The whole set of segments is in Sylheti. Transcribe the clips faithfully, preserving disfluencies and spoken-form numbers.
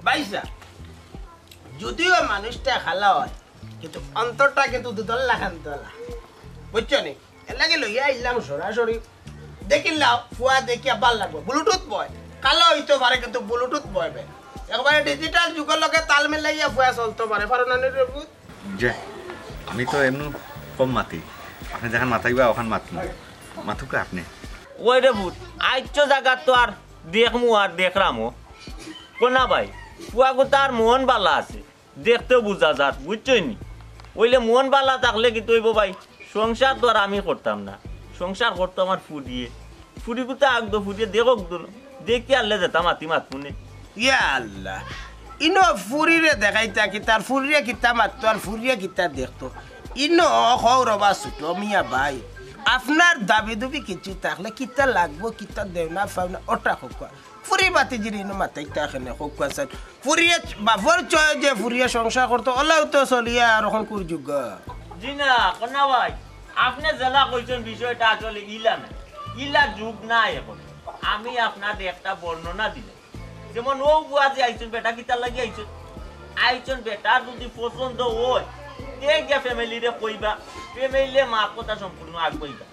ভাইসাব, যদিও মানুষটা কালা অয়, কিন্তু অন্তরটা কিন্তু দুধর লাখান তলা, বুঝছো নি? এর লাগি লইয়া আইলাম সরাসরি। দেখিলাও, ফুয়া দেখিয়া ভালা লাগবো। ব্লুটুথ বয়, কালা অইতো পারে, কিন্তু ব্লুটুথ বয় বে। একবারে ডিজিটাল যুগর লগে তাল মিলাইয়া ফুয়া চলতো পারে, পারো না নি রে পুত? যে, আমি তো এমনে কম মাতি, আপনে যেখান মাতাইবা অখান মাতমু। মাতুক্কা আপনে। ওই রে পুত, আইচ্ছ জাগাত তো আর দেখমু আর দেখরামও। কনা ভাই, ফুয়াগুতার মন ভালা আছে, দেখতেও বুঝা যার, বুঝছইন নি? অইলে মন ভালা থাকলে কিতা অইবো ভাই, সংসার তো আর আমি করতাম না, সংসার করতো আমার ফুরিয়ে। ফুরিগুতা আগ দো, ফুরিয়ে দেখউক দো, দেখি আনলে যেতা মাতি মাতমুনে। ইয়া আল্লাহ, ইনো ফুরিরে দেখাইতা কিতা, ফুরিয়ে কিতা মাততো আর ফুরিয়ে কিতা দেখতো? ইনো কও রবা ছুটো মিয়া ভাই, আপনার দাবি দুবি কিছু থাকলে কিতা লাগবো, কিতা দেওনা পাওনা, ওটা কউক্কা। ফুরি বাতিজিরে ইনো মাতাইতা কেনে কউক্কা চাইন। ফুরিয়ে বাপর চয়েজে ফুরিয়ে সংসার করতো, অলাউ তো চলিয়া আর অখন কুর যুগ। জি না, কনা ভাই, আপনে যেলা কইছইন বিষয়টা আসলে ইলা না, ইলা যুগ নাই অখন। আমি আপনারে একটা বর্ণনা দিলাম, যেমন অউ ফুয়া যে আইছইন, বেটা কিতার লাগি আইছইন? আইছইন বেটা যুদি পছন্দ অয়, তে গিয়া ফ্যামিলিরে কইবা, ফ্যামিলিয়ে মাত কথা সম্পূর্ণ আগাইবা।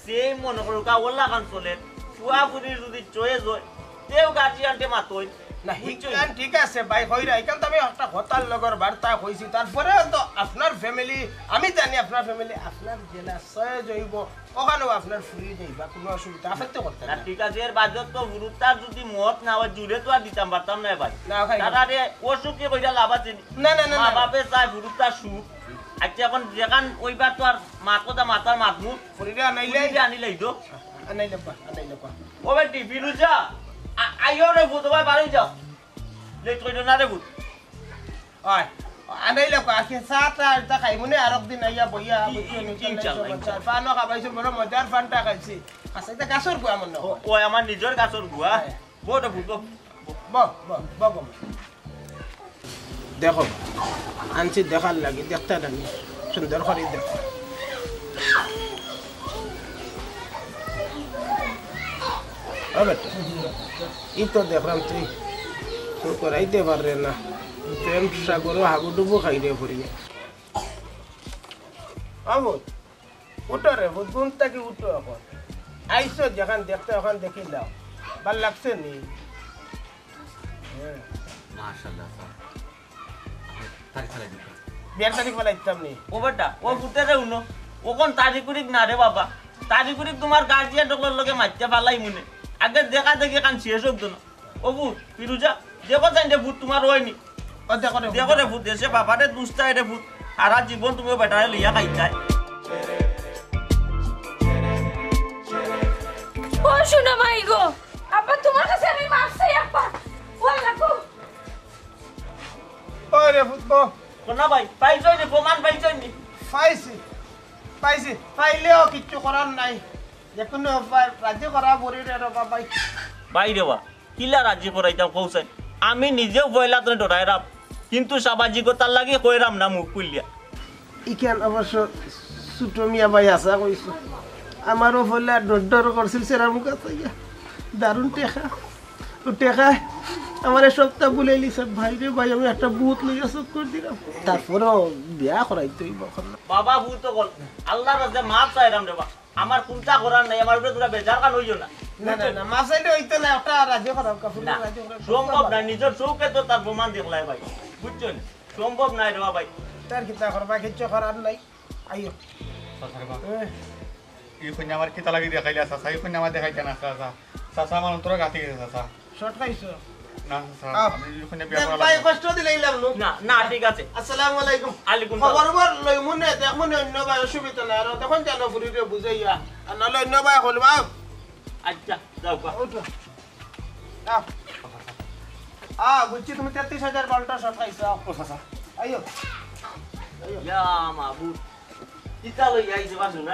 সেই মনো করউক্কা অলাখান চলের, ফুয়া ফুরির যুদি চয়েজ অয়, তেউ গার্জিয়ানরে মাতইন। না, বুঝছইন? হিকান ঠিক আছে ভাই, কইরা, হিকান তো আমি একটা কথার লগর বার্তা কইছি, তারপরেও তো আপনার ফ্যামিলি, আমি জানি আপনার ফ্যামিলি, আপনার যেলা চয়েজ অইবো, অখানউ আপনার ফুরি যাইবা, কুনু অসুবিধা, আপত্তি করতা না, না। ঠিক আছে, এর বাদে তো ফুরুতার যুদি মত না অয়, জুরে তো আর দিতাম পারতাম না ভাই। না, ভাই, না। তারারে অসুখী কইরা লাভ আছে নি? না, না, না, মা না। বাপে চায় ফুরুতার সুখ। আইচ্ছা, অখন যেখান অইবার তো আর মাত কথা মাতার মাতমু। ফুরিরে আনাইলে? ফুরিরে আনিলাই তো। আনাইলে বা, আনাইলে বা। ও বেটি, ফিরুজা, আ-, আইও রে, ফুত ভাই, বাড়ি যাও। লেট করিও না রে, ফুত। ওই, আনাইলে কো, আজকে চা টা, টা খাইমুনে, আরক দিন আইয়া বইয়া, ই-, বুঝছো ই-, নি? ইনশাল্লাহ, ইনশাল্লাহ। পানও খাবাইছো, বড় মজার পানটা খাইছি। আচ্ছা, ইটা গাছর গুয়া মনে অয়। ও, ও আমার নিজর গাছর গুয়া। হ্যাঁ। বউ তো ফুটো। বউ, বউ, বউ, বউ। দেখো, আনছি দেখার লাগি, দেখতে লাগি, সুন্দর করি দেখো। ও বেটা, ই তো দেখরাম তুই, তুই করাইতে পাররে না। প্রেম সাগরো হাবুডুবু খাইরে ফুরিয়ে। বাবু, উঠো রে, ফুত, ঘুম থাকি উঠো অখন। আইছো যেখান দেখতে, অখান দেখিলাও। ভালা লাগছে নি? হ্যাঁ। মাশাআল্লাহ, স্যার। তারিখ ফেলাই দিতাম। বিয়ার তারিখ ফেলাই দিতাম নি? ও বেটা, ও ফুতেরে হুনো। অখন তারিখ উরিখ না রে বাবা। তারিখ উরিখ তুমার গার্জিয়ান অকলর লগে মাতিয়া ফালাইমুনে। আগে দেখা দেখি কান শেষ অউক তো না। ও ফুত, ফিরুজা, দেখো চাইন রে ফুত তুমার অয়নি। ও দেখো রে, দেখো রে ফুত, দেশে বাবারে দুষ চায় রে ফুত। হারা জীবন তুমি ও বেটারে লইয়া খাইতায়। ও সোনা মাই গো, আব্বা তুমার কাছে আমি মাফ চাই আব্বা। ও আল্লাহ গো। ওই রে ফুত গো। কনা ভাই, পাইছইন নি, প্রমাণ পাইছইন নি? পাইছি, পাইছি। পাইলেও কিচ্ছু করার নাই। যে কুনু উপায় রাজি করা পড়ি রে, রে বাবাই। ভাই রে বা, কিলা রাজি করাইতাম কও চাইন? আমি নিজেও পয়লা তো ডরাইরাম, কিন্তু সামাজিকতার লাগি কইরাম না মুখ খুলিয়া। ইখান অবশ্য ছুটো মিয়া ভাই হাছা কইছো। আমারও পয়লা ডর ডর করছিল সেরা মুখা চাইয়া। দারুণ টেকা। ও টেকায় আমারে সবটা ভুলাইলিছে। ভাই রে ভাই, আমি একটা ভূত লইয়া চক্কর দিরাম। তারপরেও বিয়া করাইতে অইবো অখন। বাবা, ভূত অকল, আল্লার কাছে মাফ চাইরাম রে বা। আমার কুন্তা করার নাই, আমার উপরে তুমরা বেজার খান অইও না। না, না, না, মাফ চাইলে অইতো না, একটা রাজি করাও, কাপড় না, রাজি করাও। সম্ভব না, নিজর চউখে তো তার প্রমাণ দেখলায় ভাই, বুঝছো নি? সম্ভব নায় রে বা ভাই। তার কিতা করবা, কিচ্ছু করার নাই। আইও। চাচা রে বা। এ। ই কইন্যা আমার কিতা লাগি দেখাইলা চাচা? ই কইন্যা আমার দেখাইতা না চাচা। চাচা, আমার অন্তর গাতি গেছে চাচা। শর্ট খাইছো? না চাচা, আও। আমি ই কইন্যা বিয়া দেখ করা ভাই, লাগবো। কষ্ট দিলাইলাম নু। না, না, ঠিক আছে। আসসালামু আলাইকুম। আলাইকুম সালাম। খবর খবর লইমুনে, দেখমুনে অন্য ভাই অসুবিধা নাই। আর তখন জানো ফুরিরে বুঝাইয়া। আর নাহলে অন্য ভাই কইবা। আচ্ছা, যাও গা। উঠো। আও। আ, বুঝছি, তুমি তেত্রিশ হাজার বারোটা শর্ট খাইছো। আও। ও চাচা। আইও। আইও। ইয়া মাবুদ। কিতা লইয়া আইছো বা সোনা?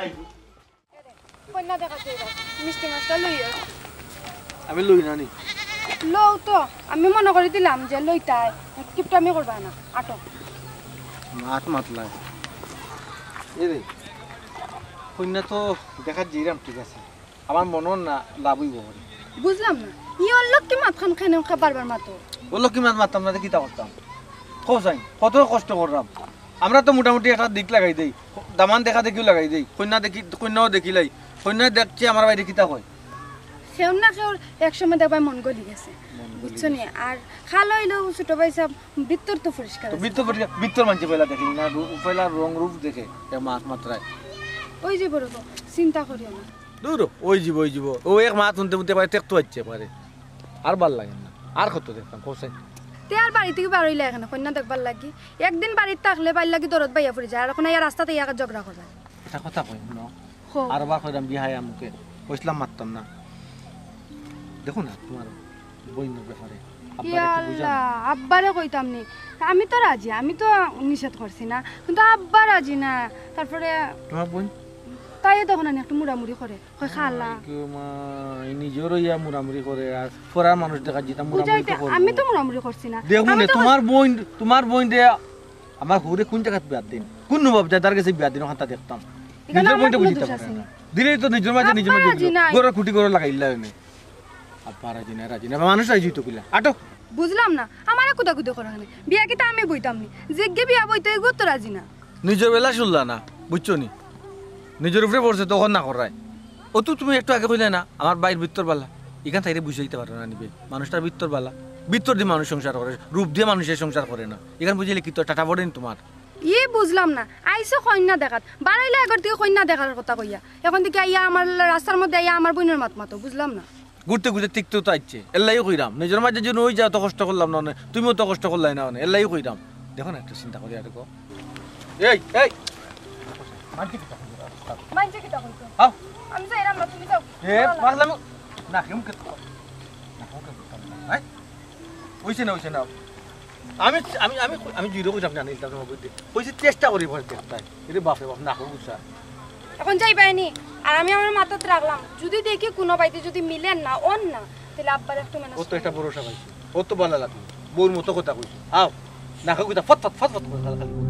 কইন্যা দেখাত যাইবা, মিষ্টি মাছটা লইয়া। আমি লই না নি। লও তো, আমি মনো করি দিলাম যে লইতায়, কিপটামি করবা না, আটো। মাত মাতলায়। এ রে, কইন্যা তো দেখাত যাইরাম, ঠিক আছে। আমার মনো অর না লাভ অইবো করি। বুঝলাম না, ই অলক্ষী মাতখান কেনে বারবার মাতো? অলক্ষী মাত মাততাম না, তে কিতা করতাম? কও চাইন, কত কষ্ট করলাম। আমরা তো মোটামুটি একটা দিক লাগাই দেই, দামান দেখা দেখিও লাগাই দেই, কইন্যা দেখি, কইন্যাও দেখিলাই, কইন্যায় দেখছে আমার বাইরে কিতা কয়। কেউর না কেউর এক সময় দেখবায় মন গলি গেছে, মন গলি বুঝছো নি? গেছে। আর খাল অইলেও ছোট ভাই সাব ভিতর তো পরিষ্কার তো আছে। ভিতর পরিষ্কার, ভিতর মানষে পয়লা দেখে না, রু-, পয়লা রং রূপ দেখে, এ মাত মাত্রায়। ওই যে বড় বউ, চিন্তা করিও না। দূর, ওই জীব, ওই জীব। ও এক মাত হুনতে হুনতে পারে, টেকতো হচ্ছে পারে। আর ভালা লাগে না। আর কত দেখতাম, কও চাইন। তে আর বাড়ি থাকি বারইলা কেনে, কইন্যা দেখবার লাগি? একদিন বাড়িত থাকলে বাইর লাগি দরদ বাইয়া পড়ি যায়, আর অখন আইয়া রাস্তাত আইয়া ঝগড়া করবা। এটা কথা কই, হুনো। কও। আর বার কইরাম বিহায়া মুখে, কইছিলাম মাততাম না। দেখো না, তুমার বইনর ব্যাপারে। আব্বারে ইয়া একটু বুঝাও না। আল্লাহ, আব্বারে কইতাম নি। আমি তো রাজি, আমি তো নিষেধ করছি না, কিন্তু আব্বা রাজি না। তারপরে তুমার বইন? তাইও তখন আনি একটু মুড়ামুড়ি করে, কয়, "খালা।" মাই গো মাই, নিজর অইয়া মুড়ামুড়ি করে, আর ফরার মানুষ দেখা যেতা মুড়ামুড়ি বুঝাইতে তো করবো। আমি তো মুড়ামুড়ি করছি না। দেখো আমি নে, তো তুমার বইন, তুমার বইনরে আমার হউরে কুন জাগাত বিয়া দিন, কুন নবাব জাদার গেছে বিয়া দিন, অখানতা দেখতাম। এখানে নিজর আমার বইনরে কোনো বুঝিতা দোষ পারে আছে না। নি? দিলেই তো নিজর মাঝে নিজর আব্বা মাঝে রাজি নাই। গরর খুটি গরর লাগাইলা এনে। আব্বা রাজি না, রাজি না, মানুষ রাজি তো কিলা। আটো। বুঝলাম না, আমারে কুদাকুদি করো কেনে? বিয়া কিতা আমি বইতাম নি? যেগে বিয়া বইতো, এগু তো রাজি না। নিজর বেলা শুনলা না, বুঝছো নি? নিজর উপরে পড়ছে তখন না করায়। ও তো তুমি একটু আগে কইলে না, আমার বাইর ভিতর বালা। ইখান তাইরে বুঝাইতে পারো না নিবে। মানুষটার ভিতর বালা। ভিতর দি মানুষ সংসার করে, রূপ দিয়া মানুষে সংসার করে না। ইখান বুঝাইলে কিতা টাটা পড়ে নি তুমার? ই বুঝলাম না, আইছো কইন্যা দেখাত, বারইলা এগর থাকি কইন্যা দেখার কথা কইয়া, অখন থাকি আইয়া আমার রাস্তার মধ্যে আইয়া আমার বইনর মাত মাতো, বুঝলাম না। ঘুরতে ঘুরতে টিকতে তো আইছে, এল্লাইও কইরাম, নিজর মাঝে যে নই যা অত কষ্ট করলাম না অনে, তুমিও অত কষ্ট করলাই না অনে, এল্লাইও কইরাম। দেখো না, একটু চিন্তা করি আর কও। এই, এই। মানষে কিতা কইবো? মানষে কিতা কইতো? আও। আমি যাইরাম না, তুমি যাও। এ, পারলাম। না, কেমন কে তো? না, কেমন কে তো? হ্যাঁ? অইছে না, অইছে না। আমি, আমি, আমি, আমি জিরো কইতাম না, নিতাম না, বুঝলি? কইছি চেষ্টা করি, ভয় দেখতাই। এরে বাপরে বাপ, না, কইবো স্যার। অখন যাইবায় নি? আর আমি আমার মাথাত রাখলাম, যুদি দেখি কুনু বাইতে যুদি মিলের না, অর না, তাইলে আব্বার একটু ম্যানেজ ও তো একটা ভরসা পাইছে, ও তো বালা লাগলো, বউর মতো কথা কইছে। আও, না খাও কথা, ফত ফত, ফত ফত করে খালি খালি বলছে।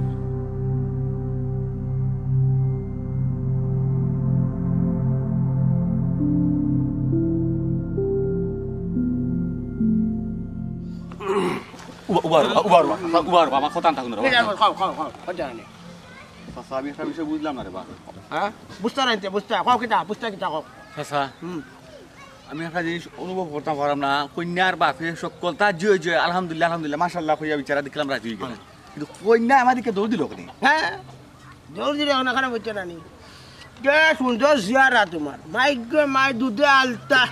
উবা, উবা, উবা, উবা, উবা, উবা, উবা, আমার কথা আনতা হুনো, উবা। খাও, খাও, খাও, খাও, কথা নেই। চাচা, আমি একটা বিষয় বুঝলাম না রে বা। হ্যাঁ? বুঝতা নাইতে, বুঝতা, কও কিতা, বুঝতা কিতা কও। চাচা, হুম। আমি একটা জিনিস অনুভব করতাম পারলাম না, কইন্যার বাপে সকল তার জয় জয়, আলহামদুলিল্লাহ, আলহামদুলিল্লাহ, মাশাআল্লাহ কইয়া বিচারা দেখলাম রাজি অই গেল। হুম। কিন্তু কইন্যা আমার দিকে দৌড় দিল কেনে? হ্যাঁ? দৌড় দিল কেনে, কেনে বুঝছো না নি? কে সুন্দর চেহারা তুমার, মাই গো মাই, দুধে আলতা।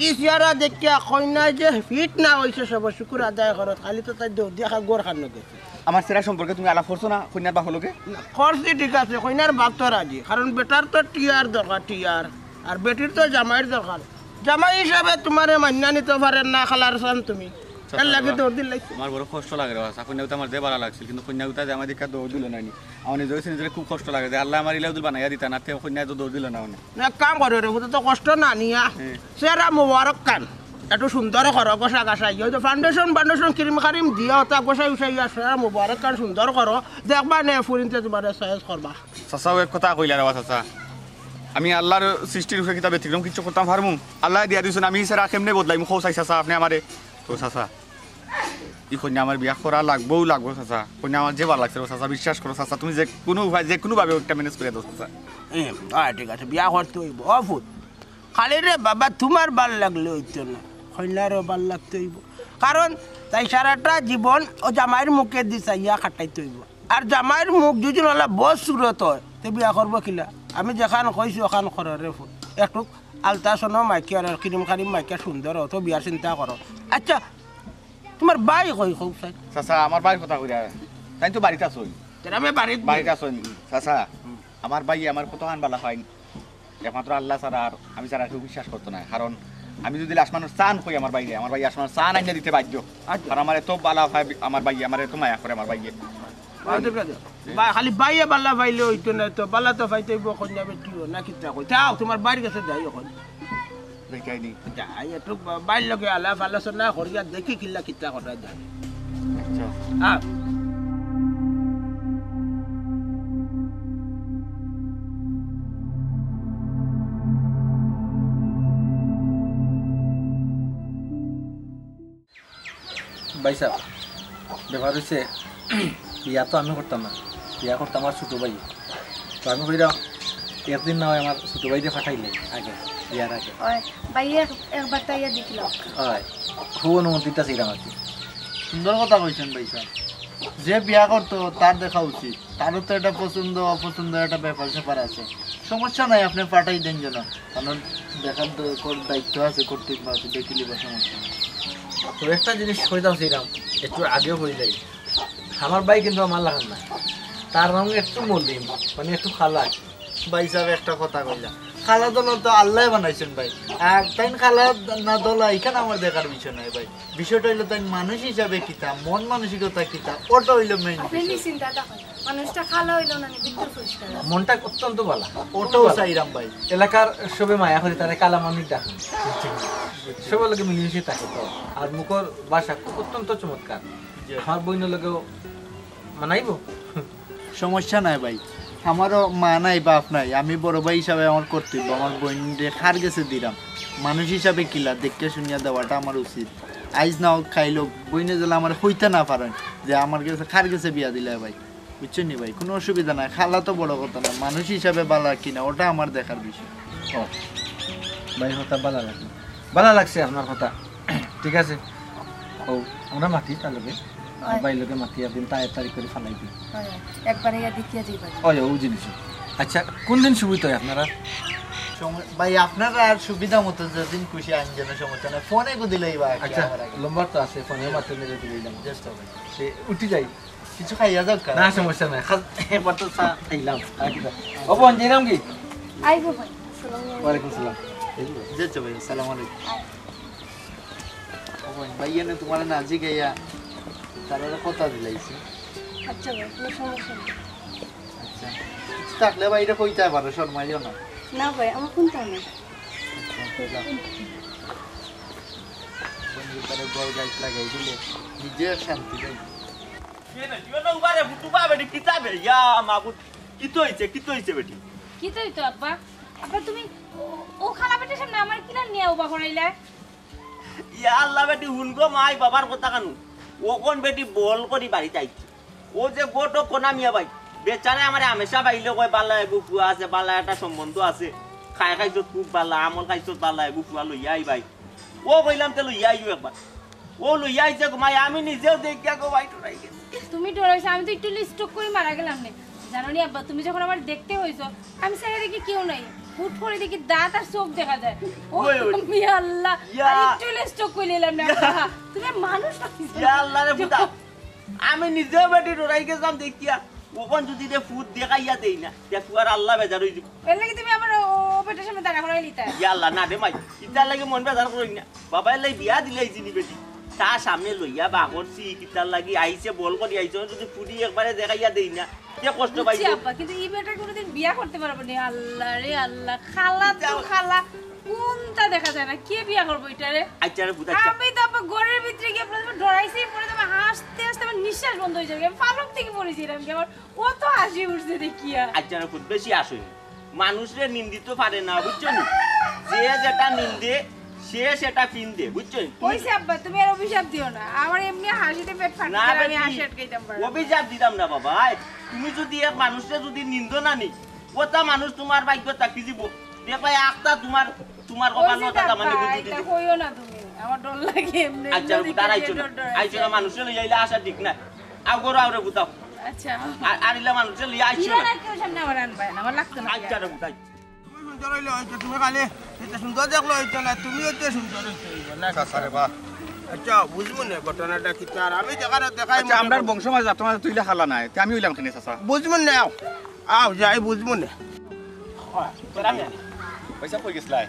ই চেহারা দেখিয়া কইন্যা যে ফিট না অইছে, সব শুকুর আদায় করো, খালি তো তাই দৌড় দিয়া গোর খান গেছে। আমার চেহারা সম্পর্কে তুমি আলাপ করছো না কইন্যার বাপর লগে? না, করছি ঠিক আছে, কইন্যার বাপ তো রাজি, কারণ বেটার তো টিয়ার দরকার, টিয়ার, আর বেটির তো জামাইর দরকার। জামাই হিসাবে তুমারে মাইন্যা নিতো পারের না, খালার চান তুমি। চাচা, এরলাগি দৌড় দিলাইছি। আমার বড় কষ্ট লাগে রে বা, কইন্যা গুতা আমার যে বালা লাগছিল, কিন্তু কইন্যা গুতা যে আমার দিকে দৌড় দিল না নি। আমার নিজের নিজের খুব কষ্ট লাগে যে আল্লায় আমার ইলাউদ্দিন বানাইয়া দিতা না, তে কইন্যা তো দৌড় দিল না উনি। এক কাম করো রে, হুজুর তো কষ্ট না নিয়া, হ্যাঁ। চেহারা মোবারক খান একটু সুন্দর করো, গোসা গাসা, ইয়ে তো foundation, foundation, cream খারিম দিয়া, ওটা গোসাই উসাই, চেহারা মোবারক খান সুন্দর করো, দেখবা নে ফুরিন্তে তুমারে choice করবা। চাচাও এক কথা কইলা রে বা চাচা, আমি আল্লার সৃষ্টির উপরে কিতা ব্যতিক্রম কিচ্ছু করতাম পারমু? আল্লায় দিয়া দিছইন, আমি ইছাড়া কেমনে বদলাইমু? কও চাই চাচা, আপনে আমারে, ও চাচা, ই কইন্যা আমার বিয়া করা লাগবো, লাগবো চাচা। কইন্যা আমার যে ভালা লাগছে রে চাচা, বিশ্বাস করো চাচা, তুমি যে কুনু উপায়, যে কুনু ভাবে একটা manage করিয়া দেও চাচা। এ, আয়, ঠিক আছে, বিয়া করতে অইবো। ও ফুত, খালি রে বাবা, তুমার ভালা লাগলে অইতো না, কইন্যারও ভালা লাগতে অইবো। কারণ তাই সারাটা জীবন ও জামাইর মুখেদি চাইয়া কাটাইতে অইবো। আর জামাইর মুখ যদি অলা বদ সুরত অয়, তে বিয়া করবো কিলা? আমি যেখান কইছি অখান করো রে ফুত। একটু আলতা সোনো মাইকে আর cream খারিম মাইকে সুন্দর অও, তে বিয়ার চিন্তা করো। আচ্ছা, তুমার ভাই কই, কও চাই? চাচা, আমার ভাইর কথা কইরা, তাইন তো বাড়িত আছইন। তেরা আমি বাড়িত বাড়িত আছইন। চাচা, আমার ভাইয়ে আমার কতখান ভালা পাইন, একমাত্র আল্লা ছাড়া আর আমি ছাড়া কেউ বিশ্বাস করতো না। কারণ আমি যদি আসমানর চান কই আমার ভাইরে, আমার ভাই আসমানর চান আইনা দিতে বাধ্য। আচ্ছা। কারণ আমার এত ভালা পায় আমার ভাইয়ে, আমার এত মায়া করে আমার ভাইয়ে। বাড়িত আছো? বা, খালি ভাইয়ে ভালা পাইলে অইতো না তো, ভালা তো পাইতে অইবো, কইন্যা বেটিও না কিতা কই। যাও, তুমার ভাইর গেছে যাই অখন। দেখাই নি। যাই, একটু বা-, ভাইর লগে আলাপ আলোচনা করিয়া দেখি কিলা কিতা করা যায়। আচ্ছা। আ। ভাইসাব, ব্যাপার অইছে, বিয়া তো আমি করতাম না, বিয়া করতাম আমার ছোট ভাই। তো আমি কইরাম, একদিন না অয় আমার ছোট ভাইরে পাঠাইলে আগে, বিয়ার আগে। অয়, ভাই এক-, একবার তাইয়া দেখিলাও। অয়, খুব অনুমতিটা চাইরাম আর কি। সুন্দর কথা কইছইন ভাইসাব, যে বিয়া করতো তার দেখা উচিত, তারও তো এটা পছন্দ অপছন্দ একটা ব্যাপার স্যাপার আছে। সমস্যা নাই, আপনে পাঠাই দেন যেন, কারণ দেখার দ-, কর-, দায়িত্ব আছে, কর্তব্য আছে, দেখিলিবা, সমস্যা নাই। তো একটা জিনিস কইতাম চাইরাম, একটু আগেও কইলাই, আমার ভাই কিন্তু আমার লাখান না, তার রং একটু মলিন, মানে একটু কালা। ভাইসাব একটা কথা কইলা, কালা ধলা তো আল্লায় বানাইছইন ভাই, আর তাইন কালা না ধলা ইখান আমার দেখার বিষয় নাই ভাই। বিষয়টা অইলো তাইন মানুষ হিসাবে কিতা, মন মানসিকতা কিতা, ওটা অইলো মেইন বিষয়। নিশ্চিন্তা থাকইন, মানুষটা কালা অইলো না, ভিতর পরিষ্কার আছে। মনটা অত্যন্ত ভালা। ওটাও চাইরাম ভাই। এলাকার সবে মায়া করি তারে কালা মানুষ ডাকে। সবার লগে মিলিমিশে থাকে তো। আর মুখর ভাষা খুব অত্যন্ত চমৎকার। জি। আমার বইনর লগেও মানাইবো? সমস্যা নাই ভাই, আমারও মা নাই বাপ নাই, আমি বড় ভাই হিসাবে আমার কর্তব্য, আমার বইনরে কার গেছে দিরাম, মানুষ হিসাবে কিলা দেখিয়া শুনিয়া দেওয়াটা আমার উচিত। আইজ না অউক কাইল অউক, বইনে যেলা আমারে কইতা না পারইন যে আমার গেছে কার গেছে বিয়া দিলায় ভাই, বুঝছইন নি ভাই? কুনু অসুবিধা নাই, কালা তো বড় কথা না, মানুষ হিসাবে ভালা কিনা ওটা আমার দেখার বিষয়। ও ভাই, কথা ভালা লাগলো, ভালা লাগছে আপনার কথা। ঠিক আছে, ও আমরা মাতি তার লগে, আমার অয়। ভাইর লগে মাতি একদিন তারিখ করি ফালাই দিই। অয়, একবারে ইয়া দেখিয়া যাইবা। অয়, ও জিনিস। আচ্ছা, কোন দিন সুবিধা অয় আপনারার? সম-, ভাই, আপনারার সুবিধা মতো যেদিন খুশি আইন যেন, সমস্যা নাই। ফোনে গো দিলেই বা কি আচ্ছা, আমার আগে। নম্বর তো আছে, ফোনে মাত্র মেরে দিলেই যাবো। Just হবে। সে উঠি যাই। কিছু খাইয়া যাও, না, সমস্যা নাই। খাস-, একবার তো চা খাইলাম। আর কি দা? ও বোন, যাইরাম কি? আইবো ভাই। আসসালামু আলাইকুম। ওয়ালাইকুম সালাম। এই যে। যাচ্ছ ভাই, আসসালামু আলাইকুম। আয়। ও বোন, ভাইয়া না তোমার নাজি গাইয়া তার কথা দিলাইছি। আচ্ছা ভাই, কোনো সমস্যা নেই। আচ্ছা। থাকলে ভাই, এটা কইতে পারো, শর্মাইও না। না ভাই, আমার কোনটা নেই। আচ্ছা, কইলাম। বন্ধু তারে গল গাছ লাগাই দিলে নিজে শান্তি পাই। এ না, তুই না উবারে ফুটু পাবে নি, কিতাবে? ইয়া মাবুদ, কিতা অইছে, কিতা অইছে বেটি? কিতা অইতো আব্বা? আব্বা, তুমি ও, ও খালা বেটার সামনে আমার কিলা নিয়া উবা করাইলা? ইয়া আল্লাহ বেটি, হুন গো মাই বাবার কথা কানু। অখন বেটি বল করি বাড়িত আইছে। ও যে গোটো কোনা মিয়া ভাই, বেচারে আমারে হামেশা বাইলে কয়, "বালা এগু ফুয়া আছে, বালা একটা সম্বন্ধ আছে। খাই খাইছত খুব বালা, আমল খাইছত বালা, এগু ফুয়া লইয়া আই ভাই।" ও কইলাম, "তে লইয়া আইও একবার।" ও লইয়া আইছে গো মাই, আমি নিজেও দেখিয়া গো ভাই ডরাই গেছি। তুমি ডরাইছো, আমি তো একটু stroke করি মারা গেলাম নে। জানো নি আব্বা, তুমি যখন আমার দেখতে হইছো, আমি চাইয়া দেখি কেউ নাই, হুট করি দেখি দাঁত আর চোখ দেখা যায়। ও ওই, ওই। তুমি আল্লাহ, ইয়া। আর একটু stroke করি নিলাম না। ইয়া। আব্বা, তুমি মানুষ না। ইয়া আল্লাহ রে পুতা, আমি নিজেও বেটি ডরাই গেছিলাম দেখিয়া। অখন যদি রে ফুট দেখাইয়া দেই না, তে ফুয়ার আল্লাহ বেজার অই যিবো। এর লাগি তুমি আমার ও, ও বেটার সামনে দাঁড়া করাই নিতা। ইয়া আল্লাহ, না রে মাই, ইতার লাগি মন বেজার করই না। বাবায় লাই বিয়া দিলে এই জিনি বেটি। তার সামনে লইয়া বা করছি, কিতার লাগি আইছে, বল করি আইছে, যদি ফুটি একবারে দেখাইয়া দেই না, কে কষ্ট বুঝছি পাইছে? আব্বা, কিন্তু এই বেটা কোনোদিন বিয়া করতে পারবো না। আল্লাহ রে আল্লাহ, খালা তো ইতা খালা, কোনটা দেখা যায় না, কে বিয়া করবো এটারে? আচ্ছা রে, বুঝা আচ্ছা। আমি তো আব্বা ঘরের ভিতরে গিয়ে প্রথমে ডরাইছি, পরে তো আমার হাসতে হাসতে আমার নিঃশ্বাস বন্ধ হয়ে যাবে। আমি পালক থেকে পড়েছিলাম কি আমার অত হাসি উঠছে দেখিয়া। আচ্ছা রে, খুব বেশি আসই। মানুষরে নিন্দিত পারে না, বুঝছো নি? যে যেটা নিন্দে, সে সেটা পিন্দে, বুঝছো নি? তুমি কইছে আব্বা, তুমি আর অভিশাপ দিও না। আমার এমনি হাসিতে পেট ফাটে, না আর আমি বেটি, হাসি আটকাইতাম পারি না। অভিশাপ দিতাম না বাবা। আয়, তুমি যদি এক মানুষরে যদি নিন্দো না নি, ওটা মানুষ তোমার ভাগ্য থাকি দিব। দেখবায় আখতা তোমার, তোমার কপাল কইছে ওটা আব্বা, মানে বুঝি এটা দিদি। কইও না তুমি। আমার ডর লাগে এমনি, আচ্ছা, এমনি দাঁড়াইছো দেখে না। ডর ডর আইছো না, আছে। মানুষরে লই আইলে আশা ঠিক না। আও করো, আও রে বুতাও। আচ্ছা। আর, আর ইলা মানুষরে লই আইছো না। না, কেউ সামনে আমার আনবায় না, আমার লাগতো না। আচ্ছা রে বুতাই। তুমি সুন্দর হইলে হইতো, তুমি খালি এটা সুন্দর দেখলে হইতো না, তুমিও তো সুন্দর হইতে হইব না। চাচা রে বা। আচ্ছা, বুঝবো না ঘটনাটা কি তার, আমি দেখার দেখাই আচ্ছা, মনে আমরার করবো। বংশ মাঝে যাতে মাঝে তুইলে খালা নাই, তে আমি হইলাম কেনে চাচা? বুঝবো না, আও। আও, যাই বুঝবো না। ভাইসাব কই গেছলায়?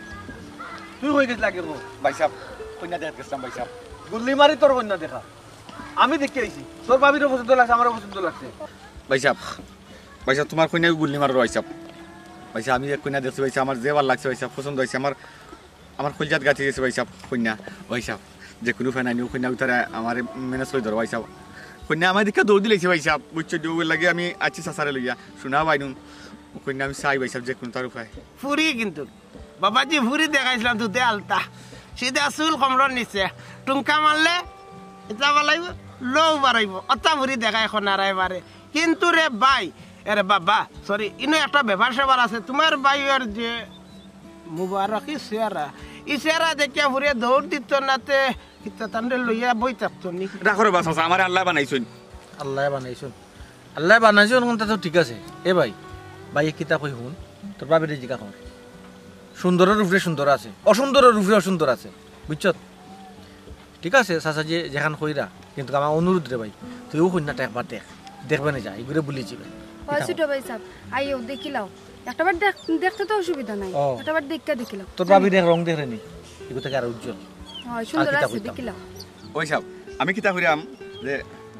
তুই কই গেছলা কে গো? ভাইসাব, কইন্যা দেখাত গেছলাম ভাইসাব। গুল্লি মারি তোর কইন্যা দেখা। আমি দেখি আইছি। তোর ভাবিরও পছন্দ লাগছে, আমারও পছন্দ লাগছে। ভাইসাব, ভাইসাব, তোমার কইন্যায় গুল্লি মারর ভাইসাব। ভাইসাব, আমি এক কইন্যা দেখছি ভাইসাব, আমার যে ভালা লাগছে ভাইসাব, পছন্দ অইছে আমার। আমার কইলজাত গাথি গেছে ভাইসাব, কইন্যা, ভাইসাব, যে কুনু উপায় নাই নি, কইন্যা উতারে আমারে manage করি ধরো ভাইসাব। কইন্যা আমারে দেখিয়া দৌড় দিলাইছে ভাইসাব, বুঝছো, দৌড় লাগে আমি আইছি চাচারে লইয়া, শোনা বাইনুন, কইন্যা আমি চাই ভাইসাব, যে কুনু তার উপায়। ফুরি কিন্তু, বাবাজি ফুরি দেখাইছিলাম তুতে আলতা, সিধা চুল কমরর নিচে, টুঙ্কা মারলে ইতা বালাইব, লও বাড়াইব, অতা ফুরি দেখা এখন আর এবারে। কিন্তু রে ভাই, এরে বাবা, সরি, ইনো একটা ব্যাপার স্যাপার আছে। তোমার ভাইর যে মুবারকি চেহারা, ই চেহারা দেখিয়া ফুরিয়ে দৌড় দিত না তে, কিতা তানরে লইয়া বই থাকতো নি? রাখো রে বা চাচা, আমারে আল্লায় বানাইছইন। আল্লায় বানাইছইন, আল্লায় বানাইছইন, অখন তা তো ঠিক আছে। এ ভাই, ভাই, এক কিতা কই হুন, তোর ভাবিরে জিকা কর। সুন্দরর উপরে সুন্দর আছে, অসুন্দরর উপরে অসুন্দর আছে, বুঝছত? ঠিক আছে, চাচা যে যেখান কইরা, কিন্তু আমার অনুরোধ রে ভাই, তুই ও কইন্যাটা একবার দেখ, দেখবে না যা, এগুলো ভুলি যাবে। হয় ছোট ভাই সাহেব, আইও দেখিলাও, একটা বার দেখ, দেখতে তো অসুবিধা নাই, ও। একটা বার দেখা দেখিলাও। তোর ভাবির এক রং দেখরে নি, এগুলো থেকে আর উজ্জ্বল। হয়, সুন্দর আর কিতা আছে, কইতাম? দেখিলাও। ওই সাহেব, আমি কিতা কইরাম যে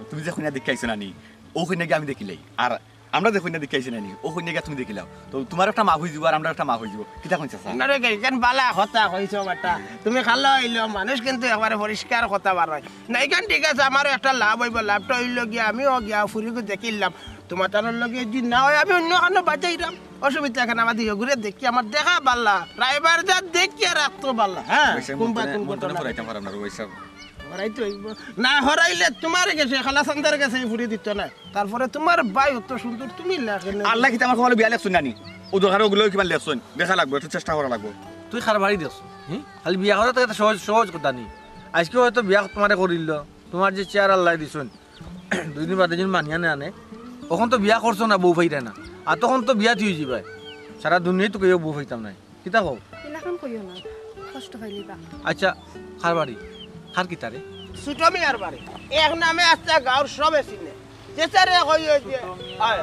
তুমি যে কইনা দেখি আইছো না নি, ও কইনা গিয়ে আমি দেখিলাই। আর আমরা যে কইনা দেখি আইছি না নি, ও কইনা গিয়া তুমি দেখিলাও। তো তোমার একটা মাফ হই যাব আর আমরা একটা মাফ হই যাব। কিতা কইন চাচা? না রে, কেন বালা কথা কইছো বেটা। তুমি খালো আইলো, মানুষ কিন্তু একবারে পরিষ্কার কথা বার হয়। না, এখান ঠিক আছে, আমারও একটা লাভ হইব। লাভটা হইল গিয়া, আমিও গিয়া ফুরিগু দেখিলাম। তোমার তার লগে যদি না হয়, আমি অন্য কানো বাজাইরাম। অসুবিধা কেন? আমার দিকে ঘুরে দেখি, আমার দেখা বালা। রাইবার যা দেখিয়া রাখতো বালা। হ্যাঁ, ওই সাহেব, কুম্বা মতনে, কুম্বা মতনে ঘটনা। ফরাইতাম পারাম না রে, ওই সাহেব। হরাইতে হইব। না হরাইলে তোমার গেছে, খালা সান্দার গেছে এই ফুরি দিত না। তারপরে তোমার ভাই অত সুন্দর, তুমি লাগে না। আল্লাহ কিতা আমার কপালো বিয়া লেখছইন না নি? ও দরকার ওগুলো কিবা লেখছইন। দেখা লাগবো, একটু চেষ্টা করা লাগবো। তুই কার বাড়ি দেখছ? হুম? খালি বিয়া করা তো একটা সহজ, সহজ কথা নি। আজকে হয়তো বিয়া তোমারে করিল, তোমার যে চেহারা আল্লাহ দিছইন, দুই দিন বাদে যদি মানিয়া না আনে, অখন তো বিয়া করছো না, বউ পাইরে না। আর তখন তো বিয়া তুই যাবে। সারা দুনিয়ায় তো কেউ বউ পাইতাম নাই। কিতা কও? ইলাখান কইও না, কষ্ট পাইলিবা। আচ্ছা, কার বাড়ি? কার কিতা রে? ছোট মিয়ার বাড়ি। এক নামে আস্তা গাঁওর সবে চিনে। যে স্যারে কই ওই যে, ছোট মিয়া, আয়।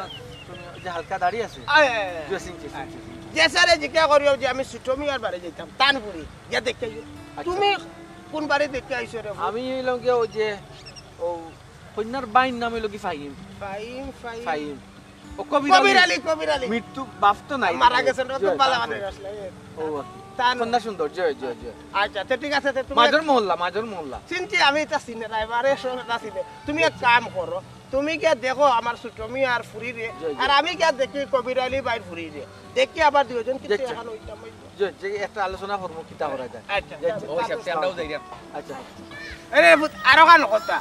ছোট মিয়া, ওই যে হালকা দাড়ি আছে? আয়, আয়, আয়। জি, চিনছি, চিনছি, চিনছি। যে স্যারে জিজ্ঞা করি ওই যে আমি ছোট মিয়ার বাড়ি যাইতাম, তান ফুরি, গিয়া দেখে আইও। আচ্ছা। তুমি কোন বাড়ি দেখে আইছো রে? আমি হইলাম গিয়া ওই যে, ও, কইনার বাইর নাম হইল কি ফাহিম? ফাহিম, ফাহিম। ফাহিম। ও কবির কবির আলী। আলী, কবির আলী। মৃত্যু বাপ তো নাই। মারা গেছেন, ও তো জি, বালা তার মানুষ পরে। আসলে, এ। ও, আচ্ছা। তার কন্যা সুন্দর, জি, জি, জি। আচ্ছা, তো ঠিক আছে, তো তুমি মাজর মহল্লা, মাজর মহল্লা। চিনছি আমি, এটা চিনে না, এবারে শোনো, এটা চিনে। তুমি এক কাম করো, তুমি গিয়া দেখো আমার ছোট মিয়া আর ফুরিরে, জি, জি। আর আমি গিয়া দেখি কবির আলী বাইর ফুরিরে। দেখি আবার দুইজন কিন্তু জি, জি। এখন ওইটা মই যে, যে একটা আলোচনা করবো, কিতা করা যায়। আচ্ছা, যে, যে, ও, হিসাব, আমরাও যাই রে। আচ্ছা। আরে পুত, আরো খান কথা।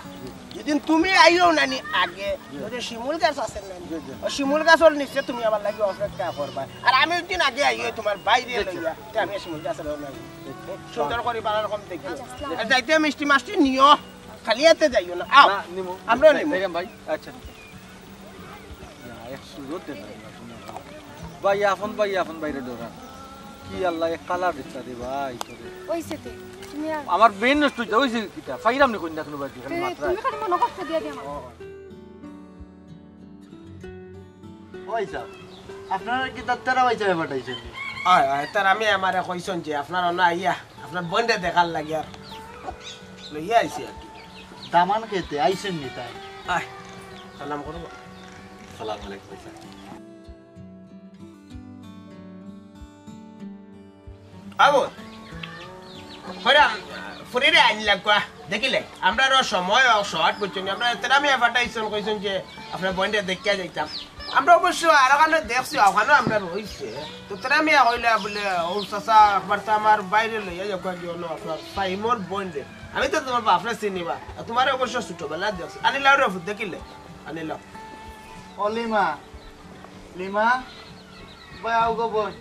যদি তুমি আইও না নি আগে, জি। ওই যে শিমুল গাছ আছে না নি? জি, জি। ওই শিমুল গাছর নিচে তুমি আমার লাগি অপেক্ষা করবা। আর আমি ওই দিন আগে আইও তোমার বাইরে জি, জি। লইয়া, তে আমি শিমুল গাছর লইয়া। জি, জি। সুন্দর করি বালা রকম দেখি। আচ্ছা, আসসালাম। আর যাইতে মিষ্টি মাষ্টি নিও, খালি হাতে যাইও না। আও, না, নিমু। আমরা যাই-, নিমু। যাইরাম ভাই। আচ্ছা। ইয়া, এক সুরত দে না, ভাই, আপন ভাই, আপন বাইরে ডরা। কি আল্লাহ, এক কালা দিতা রে ভাই, তোরে। ওই সেতে, তুমি আর আমার বেইন নষ্ট হইতা, ওই যে কিতা, ফাইরাম নি কইন না কোনো ভাই, খালি তুমি, মাত্রা। তুমি খালি মনে কষ্ট দিয়া দিয়া আমার। ও। ওই সাহেব, আপনারা কি তার তেরা ভাই সাহেব পাঠাইছেন? আয়, আয়, তার আমি আমারে কইছেন যে আপনারা না আইয়া আপনার বোনরে দেখার লাগি আর লইয়া আইছি আর কি। দামান খেতে আইছেন নি তাই? আয়, সালাম করো। সালাম আলাইকুম, স্যার। আবু, কইরা, ফুরিরে আইন লাগবা, দেখিলে, আমরারও সময় অ short বুঝছেন, আমরা তেরা মিয়া পাঠাইছেন, কইছেন যে আপনার বোনরে দেখিয়া যাইতাম। আমরা অবশ্য আর ওখানে দেখছি, ওখানেও আমরা রইছে। তো তেরা মিয়া কইলা বলে, "ও চাচা, একবার তো আমার বাইরে লইয়া যাও, কই দিও না আপনার ফাইমর বোনরে।" আমি তো তোমার বাপরে চিনি বা, আর তোমারে অবশ্য ছোটবেলা দেখছি। আনিলাও রে ফুত, দেখিলে, আনিলাও। অলিমা, লিমা, ভাই আও গো বই।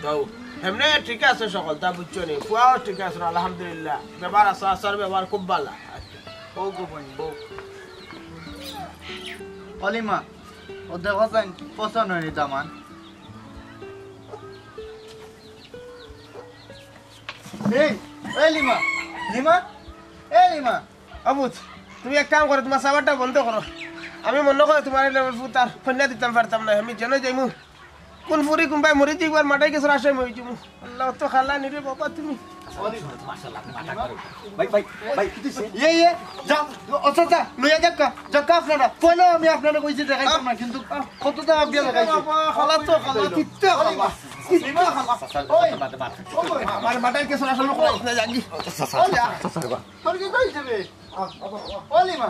যাও, এমনে ঠিক আছে সকল, তা বুঝছো নি? ফুয়াও ঠিক আছে, আলহামদুলিল্লাহ। ব্যবহার আছে, আচার ব্যবহার খুব ভালা। আচ্ছা। ও গো বই, বউ। অলিমা, ও দেখো চাইন, পছন্দ হয়নি দামান। এই, এই লিমা, লিমা, এই লিমা। আবুজ, তুমি এক কাম করো, তোমার সাবারটা বন্ধ করো। আমি মনে করো তোমার এই level ফুত আর কন্যা দিতাম পারতাম না। আমি যেন যাইমু, কোন ফুরি কোন ভাই মরি যাইবার মাথায় গেছে রাশে মই যাইমু। আল্লাহ তো খালা নিরে বাবা তুমি। মাশাআল্লাহ, আপনি মাথা খারাপ। ভাই, ভাই, ভাই, কি দিছে? ইয়ে, ইয়ে, যা, আচ্ছা, যা, লইয়া যাক কা, যাক কা আপনারা। পয়লা আমি আপনারা কইছি দেখাইতাম না, কিন্তু কত দাম দিয়া দেখাইছি। বাবা, খালা তো খালা, কিত্তে খালা, কিত্তে খালা। ওই, আমার মাথায় গেছে রাশে মই কইছ না জানি। ওই যা। তোর কি কইছে বে? অলিমা।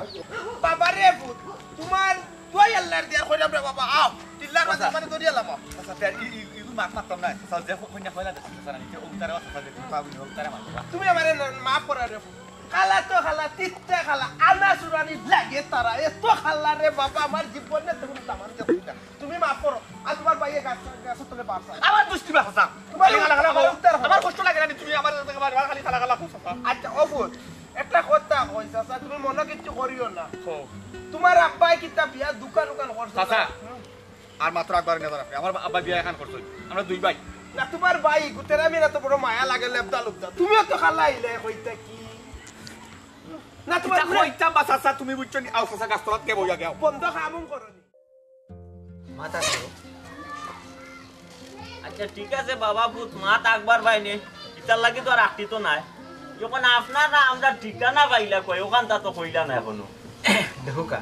বাবা রে পুত, তোমার দোয়াই আল্লাহর দিয়া কইলাম রে বাবা, আও, টিল্লার মাঝে মানে দরিয়া লামা। আচ্ছা, তে ই, ই, ই মাত মারতাম না। আচ্ছা, যে কইনা কইলা দেখছি, স্যার, আমি কে ও তারা, আচ্ছা, যে পাবনি, ও তারা মারবা। তুমি আমারে না, মাফ করা রে পুত। কালা তো কালা, তিত্তা কালা, আনা চুরানি লাগে তারা। এত কালা রে বাবা, আমার জীবনে তেমন তামান গেছে না। তুমি মাফ করো, আর তুমার ভাইয়ে গাছ, গাছের তলে বাসা। আমার দুষ্টি বাসা। তুমার খালি কালা কালা আমার কও। উত্তর হবে। আমার কষ্ট লাগে না নি, তুমি আমার বারবার খালি কালা কালা কও, চাচা। আচ্ছা, ও ফুত, একটা কথা কই, চাচা, তুমি মনে কিচ্ছু করিও না। কও। তুমার আব্বায় কিতা বিয়া দোকান উকান করছে? চাচা, হুম। আর মাত্র একবার নিয়ে দাঁড়াবে। আমার আব্বা বিয়া এখান করছে। আমরা দুই ভাই। না, তুমার ভাই, গুতেরা মিরা তো বড় মায়া লাগে, লেবদা লুবদা। তুমিও তো কালা আইলে, কইতা কি? না, তুমার ইটা কইতাম বা চাচা, তুমি বুঝছো নি? আও চাচা, গাছ তলাত কে বইয়া গেও। বন্ধ কামুন করো নি। মাথা ধরো। আচ্ছা, ঠিক আছে বাবা, পুত, মাত আকবার ভাই নে। ইতার লাগি তো আর আটটি তো নাই। যখন আপনারা আমরা ঠিকানা পাইলা কই, ওখানটা তো কইলা না এখনো। দেখো কা,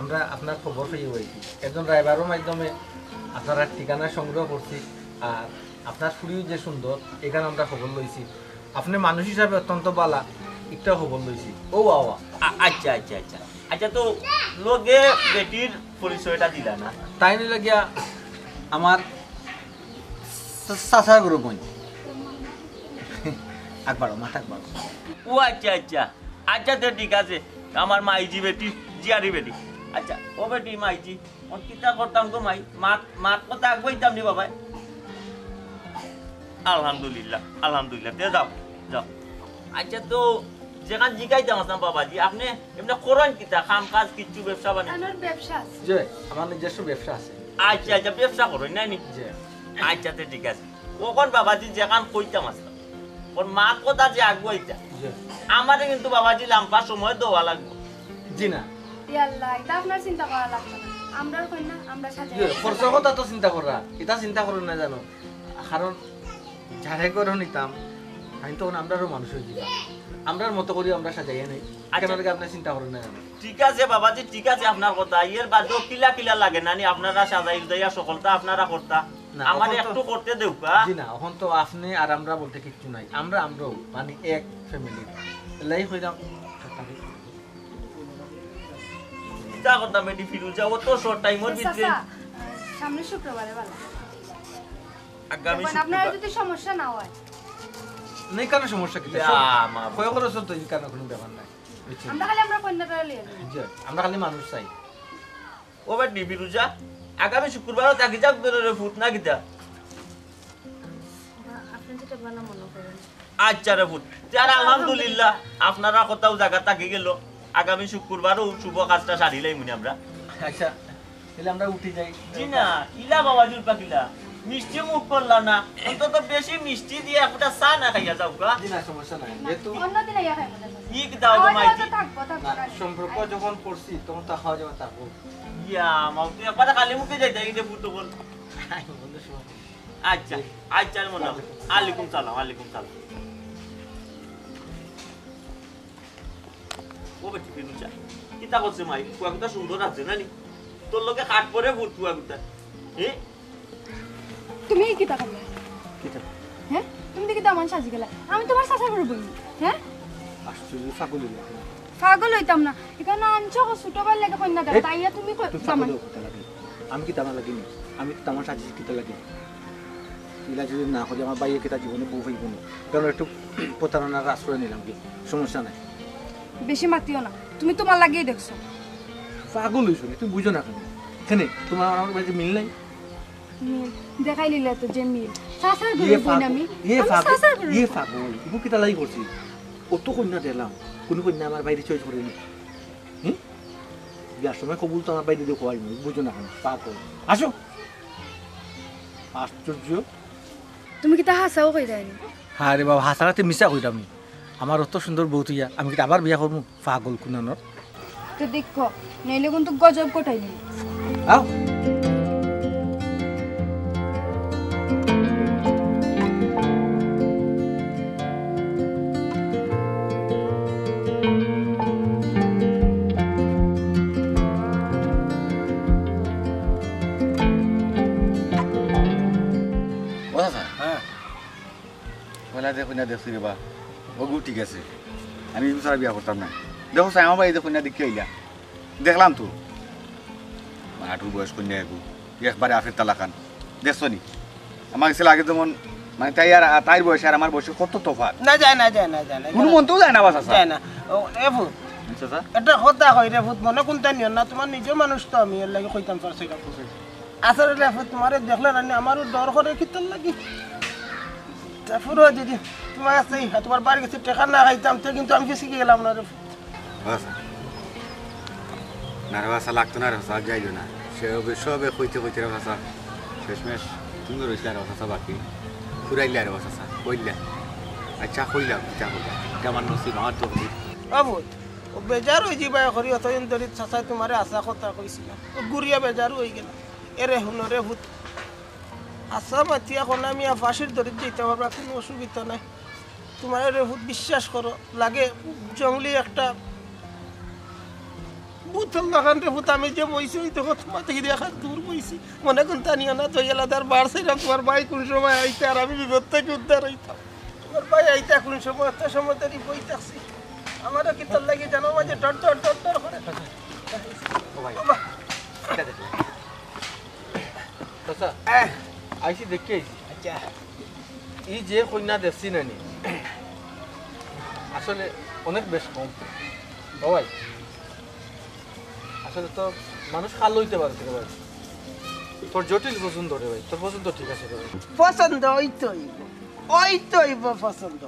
আমরা আপনার খবর পেয়ে হয়েছি, একজন ড্রাইভারের মাধ্যমে আপনার ঠিকানা সংগ্রহ করছি। আর আপনার ফুরিও যে সুন্দর, এখানে আমরা খবর লইছি। আপনি মানুষ হিসাবে অত্যন্ত বালা, একটা খবর লইছি। ও বাবা। আ-, আচ্ছা, আচ্ছা, আচ্ছা। আচ্ছা, তো লগে বেটির পরিচয়টা দিলা না? তাই নিলে গিয়া আমার চা-, চাচার গরু বোন। আকবার, মাথা আকবার। ও আচ্ছা, আচ্ছা। আচ্ছা, তো ঠিক আছে। আমার মাইজি বেটি, জিয়ারি বেটি। আচ্ছা, ও বেটি মাইজি, ও কিতা করতাম গো মাই? মাত, মাত কথা আগুয়াইতাম নি বাবাই? আলহামদুলিল্লাহ, আলহামদুলিল্লাহ। তে যাও, যাও। আচ্ছা, তো যেখান জিগাইতাম আসলাম বাবাজি, আপনি এমনি করেন কিতা? কাম কাজ কিচ্ছু, ব্যবসা বাণিজ্য? আমার ব্যবসা আছে। যে, আমার নিজস্ব ব্যবসা আছে। আচ্ছা, আচ্ছা, ব্যবসা করেন, নাই নি? যে। আচ্ছা, তে ঠিক আছে। ওখান বাবাজি যেখান কইতাম আসলাম, ওর মাত কথা যে আগুয়াইতা, যে। আমারে কিন্তু বাবাজি লম্বা সময় দেওয়া লাগবো। জি না। ইয়া আল্লাহ, ইটা আপনার চিন্তা করা লাগতো না। আমরার কইন না, আমরা সাজাই যে, খরচর কথা তো চিন্তা করা, ইটা চিন্তা করেন না জানো। কারণ যারে ঘরো নিতাম, আমি তখন আমরারও মানুষ হয়ে দিতাম। আমরার মতো করি আমরা সাজাইয়া নেই। আচ্ছা। কেন লাগে আপনি চিন্তা করেন না জানো? ঠিক আছে বাবাজি, ঠিক আছে আপনার কথা। এর বাদেও কিলা কিলা লাগে না নি আপনারা সাজাই উজাইয়া সকলতা আপনারা করতা। না, আমারে অখন তো একটু করতে দেউক্কা। জি না, অখন তো আপনি আর আমরা বলতে কিচ্ছু নাই। আমরা আমরাও, মানে, এক family। এলাই কইরাম। কিতা করতাম এটি ফিরুজা, ও তো short time-র ভিতরে। চাচা, সামনে শুক্রবারে ভালা। আগামী দেখবেন, আপনারা শুক্রবার। যদি সমস্যা না হয়। নেই, কেন সমস্যা কিতা? ইয়া, সব মা। খয় খরচ তো এখানে কোনো ব্যাপার নাই। বুঝছেন? আমরা খালি আমরা কন্যাটা লিয়ে নেব। জি, আমরা খালি মানুষ চাই। ও বেটি ফিরুজা, আগামী শুক্রবারও থাকি যাক তোর রে ফুত না কিতা? আপনি যেটা ভালো মনে করেন। আচ্ছা রে ফুত, তে আর আলহামদুলিল্লাহ, আপনারা কোথাও জায়গা থাকি গেল, আগামী শুক্রবারও শুভ কাজটা সারিলাই মনে আমরা। আচ্ছা, তাহলে আমরা উঠি যাই। জি না, ইলা বাবা জুলপা কিলা, মিষ্টি মুখ করলা না, অন্তত বেশি মিষ্টি দিয়া একটা চা না খাইয়া যাও গা। জি না, সমস্যা নাই। যেহেতু অন্যদিন আইয়া খাইবো না। ই কিতা হলো আমার মাইজি? তো থাকবো, থাকবো না, না। সম্পর্ক যখন করছি, তখন তো খাওয়া যাওয়া থাকবো। ইয়া, মাও তুই একবারে খালি মুখে যাইতে, এই যে ফুট বল। বন্ধু, সময় নেই। আচ্ছা, আচ্ছা, মনে হয়। আলাইকুম সালাম, আলাইকুম সালাম। ও বেটি ফিরুজা, কিতা করছে মাই? ফুয়াগুতা সুন্দর আছে না নি? তোর লগে কাট পরে ফুট ফুয়াগুতা। এ? তুমি কিতা করলে? কিতা? হ্যাঁ? তুমি দেখি দামান সাজি গেলা। আমি তোমার চাচার ঘরে বইনি, হ্যাঁ? আশ্চর্য, পাগল হইলে। পাগল হইতাম না। এখানে আনছো গো, ছোট ভাইর লাগে কইন না, এ, তাইয়া তুমি কই-, তুই পাগল দামান। হও, কথা লাগে। আমি কি দামান লাগি নি? আমি তো দামান সাজি কিতা লাগে? ইলা যদি না করি, আমার ভাইয়ে কিতা জীবনে বউ পাইব না। কারণ একটু প্রতারণার আশ্রয় নিলাম কি? সমস্যা নাই। বেশি মাতিও না, তুমি তোমার লাগিয়ে দেখছো। পাগল হইছো নি? তুমি বুঝো না কেন? কেনে? তোমার আমার বাড়িতে মিল নাই? মিল? দেখাই নিলে তো যে মিল। চাচার ঘরে ইয়ে বইন পাগল, আমি। ইয়ে আমি পাগল, চাচার ঘরে ইয়ে বইন। পাগল। ইবু কিতা লাগি করছি? অত কইন্যা দিলাম, কোনো কইন্যা আমার বাইরে choice করেনি। হুম? বিয়ার সময় কবুল তো আমার বাইরে দিয়ে খোয়াই নি, বুঝো না কেন? পাগল। আসো। আশ্চর্য। তুমি কিতা হাছাও কইরায় নি? হ্যাঁ রে বাবা, হাছারাতে মিছা কইরাম নি। আমার অত সুন্দর বউ তুইয়া, আমি কিতা আবার বিয়া করমু? পাগল কুনানোর। তো দেখো, নাইলে কিন্তু গজব গোটাই নিব। আও। ও চাচা। হ্যাঁ। পয়লা যে কইন্যা দেখছি রে বা, ওগু ঠিক আছে। আমি ইগু ছাড়া বিয়া করতাম না। দেখো চাই, আমার ভাই যে কইন্যা দেখি আইলা। দেখলাম তো। হাঁটুর বয়স কইন্যা এগু। একবারে আফের তালাখান। দেখছো নি? আমার গেছে লাগে যেমন মানে তাই আর, তাইর বয়স আর আমার বয়সে কত তফাৎ। না, যায় না, যায় না, যায় না, কোনো যায় না। মনতেও যায় না বা চাচা। যায় না। ও, এ ফুত, চাচা? একটা কথা কই রে ফুত, মনে কুনতা নিও না, তুমার নিজর মানুষ তো আমি, এরলাগি কইতাম পারছি না। আসলে রে ফুত, তুমারে দেখলে না নি, আমারও ডর করে কিতার লাগি। তা ফুরো যদি তুমার কাছে, তুমার বাড়ির গেছে টেকা না খাইতাম, তে কিন্তু আমি ফিসিকি গেলাম না রে ফুত। বাস। না রে বাসা, লাগতো না রে বাসা, আর যাইও না। সে হবে সবে কইতে কইতে রে বাসা, শেষমেশ তুমি রইছিলে রে বাসা বাকি, ফুরাইলে রে বাসা, কইলে। আচ্ছা, কইলাম, কিতা কইলাম? এটা আমার নসিব, আমার তকদির। বাবু, ও বেজার অই যিবায় করি, অতদিন ধরি চাচায় তুমারে আশা কথা কইছিলাম। ও ঘুরিয়া বেজার অই গেল। এরে হুনো রে ফুত। আশা মাতিয়া কনা মিয়া ফাঁসির দড়িত যাইতা পারবা, কুনু অসুবিধা নাই। তুমারে রে ফুত বিশ্বাস করো, লাগে জংলি একটা ভূতর লাখান রে ফুত, আমি যে বইছি, ওই দেখো তুমার থাকি দেখার দূর বইছি। মনে কুনতা নিও না, তো এলাদার বার চাইরাম, তুমার ভাই কুন সময় আইতে, আর আমি বিপদ থাকি উদ্ধার অইতাম। তুমার ভাই আইতা কুন সময়, অত সময় ধরি বই থাকছি। আমারও কিতার লাগি জানো, মাঝে ডর ডর ডর ডর করে। ও ভাই, বাবা। এটা দেখো। চাচা, আহ। আইছি দেখি আইছি। আচ্ছা। ই যে কইন্যা দেখছি না নি, আসলে অনেক বেশ কম। ও ভাই, আসলে তো মানুষ কালো অইতে পারে রে ভাই। তোর জটিল পছন্দ রে ভাই, তোর পছন্দ ঠিক আছে রে ভাই। পছন্দ অইতো অইবো, অইতো অইবো পছন্দ।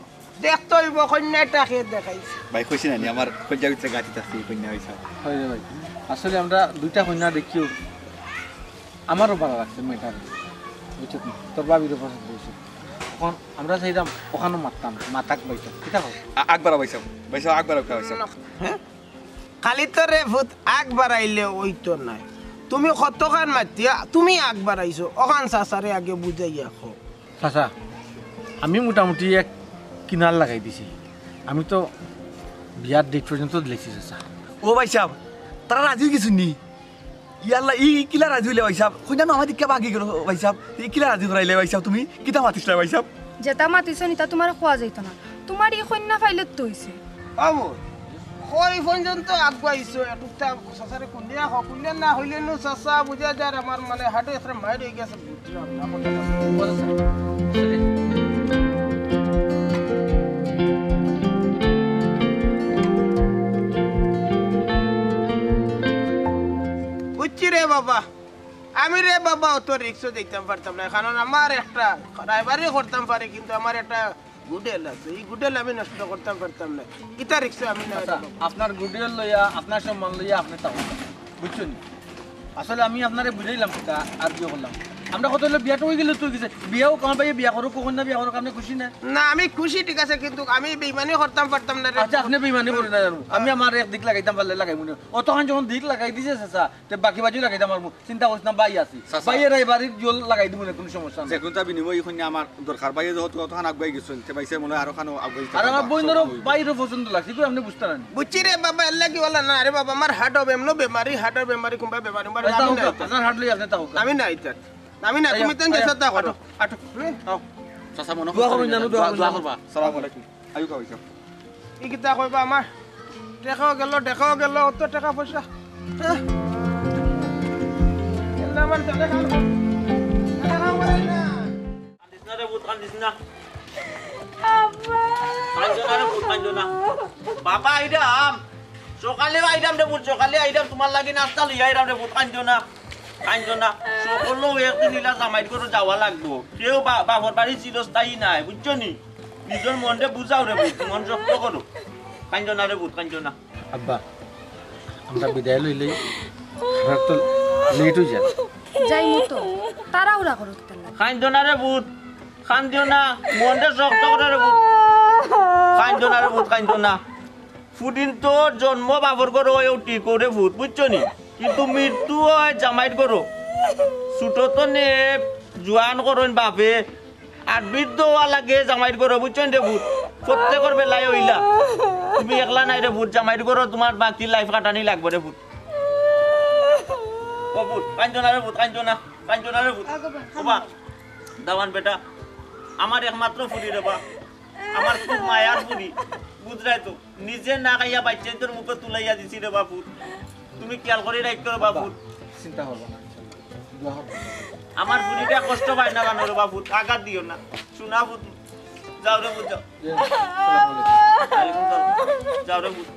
দেখতো অইবো কইন্যাটাকে দেখাইছি। ভাই, কইছি না নি, আমার কইন্যা ভিতরে গাঁথি থাকছে, ই কইন্যা অইছে। অয় রে ভাই, আসলে আমরা দুইটা কইন্যা দেখিও, আমারও ভালা লাগছে মেয়েটারে, বুঝছত নি? তোর ভাবিরও পছন্দ অইছে। অখন আমরা চাইরাম অখানো মাততাম, মাতাক ভাইসাব, কিতা কও? আ-, আকবার ভাইসাব, ভাইসাব, আকবার ভাইসাব। হ্যাঁ? খালি তো রে ফুত আগ বাড়াইলে অইতো নায়। তুমি কতখান মাতিয়া, তুমি আগ বাড়াইছো, অখান চাচারে আগে বুঝাইয়া কও। চাচা, আমি মোটামুটি এক কিনার লাগাই দিছি। আমি তো বিয়ার date পর্যন্ত দিলাইছি চাচা। ও ভাইসাব, তারা রাজি অই গেছইন নি? ইয়াল্লা, ই, ই কিলা রাজি অইলে ভাইসাব? কইন্যা নু আমার দিকে বাগি গেল ভাইসাব। ই কিলা রাজি করাইলে ভাইসাব তুমি? কিতা মাতিছলা ভাইসাব? যেতা মাতিছইন ইতা তুমারে কওয়া যাইতো না। তুমার ই কইন্যা পাইলে তো অইছে। বাবু, কই পর্যন্ত আগুয়াইছো? একটুকটা চাচারে কুনিয়া কও, কুনিয়া না কইলে নু চাচা বুঝা যার আমার মানে হার্টে একটা মাইর অই গেছে, বুঝলাম না কথাটা। বুঝছি রে বাবা, আমি রে বাবা অত risk-ও যাইতাম পারতাম না, কারণ আমার একটা ড্রাইভারি করতাম পারি, কিন্তু আমার একটা গুডেল আছে, ই গুডেল আমি নষ্ট করতাম পারতাম না। ইতা risk-ও আমি না আচ্ছা, নিতাম। আপনার গুডেল লইয়া, আপনার সম্মান লইয়া আপনে থাকউক্কা, বুঝছইন নি? আসলে আমি আপনারে বুঝাইলাম কিতা, আর কিতা করলাম। আমরা কত অইলো বিয়াটা অই গেলে তো অই গেছে, বিয়াও আমার ভাইয়ে বিয়া করউক, কইন্যা বিয়া করউক, আপনে খুশি না? না, আমি খুশি, ঠিক আছে, কিন্তু আমি বেইমানি করতাম পারতাম না রে। আচ্ছা, আপনে বেইমানি করইন না জানো, আমি আমার এক দিক লাগাইতাম পারলে লাগাইমু নে। অতখান যখন দিক লাগাই দিছে চাচা, তে বাকি বাজি লাগাইতাম পারমু। চিন্তা করিস না, ভাই আছি। চাচা। ভাইয়ে রায় বাড়ির জল লাগাই দিমু নে, কুনু সমস্যা নাই। যে কুনতা বিনিময়ে ই কইন্যা আমার দরকার, ভাইয়ে যেহেতু অতখান আগুয়াই গেছইন, তে ভাইসাব মনে অয় আরো খানো আগুয়াই দিতা আর আমার পারবা, বইনরও, সব ভাইরও পছন্দ লাগছে, ইগুন আপনে বুঝতা না নি। বুঝছি রে বাবা, এরলাগি অলা না রে বাবা, আমার heart-ও এমনও বেমারি, heart-র বেমারি, কুনবা বেমারি, বেমারি, আচ্ছা, আমি থাকউক্কা, নাই। আপনার heart লইয়া আপনে থাকউক্কা। আমি নাই, থাক। আমি নাই, আইও, তুমি তেন আইও, যেতা করো। আটো, আটো। হুম? আও। চাচা, মনো দোয়া করইন জানো, দোয়া দোয়া, করইন দোয়া জানো। করবা। সালাম আলাইকুম। আইও, খাওয়াই যাও। ই কিতা কইবা আমার? টেকাও গেল, টেকাও গেল, অত টেকা পয়সা। হ্যাঁ? গেল আমার টেকা খাও। টেকা খাও বলে না। কান্দিস না রে পুত, কান্দিস না। আব্বা। কান্দো না রে পুত, কান্দো না। বাবা আইরাম। সকালে আইরাম রে পুত, সকালে আইরাম, তুমার লাগি নাস্তা লইয়া আইরাম রে পুত, কান্দো না। কান্দো না। সকলও একদিন ইলা জামাইর ঘরো যাওয়া লাগবো। কেউ বা-, বাপর বাড়ি চিরস্থায়ী নায়, বুঝছো নি? নিজর মনরে বুঝাও রে পুত, মন শক্ত করো। কান্দো না রে পুত, কান্দো না। আব্বা, আমরা বিদায় লইলেই, আমরা তো late অই যায়। যাইমু তো, তাড়াহুড়া করো কিতার লাগি? কান্দো না রে পুত, কান্দিও না, মনরে শক্ত করো রে পুত। কান্দো না রে পুত, কান্দো না। ফুড়িন্তর জন্ম বাপর ঘরো অয়, অউ ঠিক অয় রে পুত, বুঝছো নি? কিন্তু মৃত্যু অয় জামাইর ঘরো। ছোট তনে জোয়ান করইন বাপে, আর বৃদ্ধ অওয়া লাগে জামাইর ঘরো, বুঝছো নি রে পুত? প্রত্যেকর বেলায় অইলা। তুমি একলা নায় রে পুত, জামাইর ঘরো তুমার বাকি life কাটানি লাগবো রে পুত। ও পুত, কান্দো না রে পুত, কান্দো না, কান্দো না রে পুত। আগো বা, ও বা, দামান বেটা, আমার একমাত্র ফুড়ি রে বা, আমার খুব মায়ার ফুড়ি, বুঝরায় তো। নিজে না খাইয়া বাইচ্চাইন্তর মুখো তুলাইয়া দিছি রে বা পুত। তুমি খিয়াল করি রাখিও রে বা পুত। চিন্তা করবা না, ইনশাআল্লাহ। দোয়া করবা। আমার বুড়িটা কষ্ট পায় না জানো রে বাবু, আঘাত দিও না। শোনা পুত, যাও রে পুত, যাও। ওয়ালাইকুম সালাম। যাও রে পুত।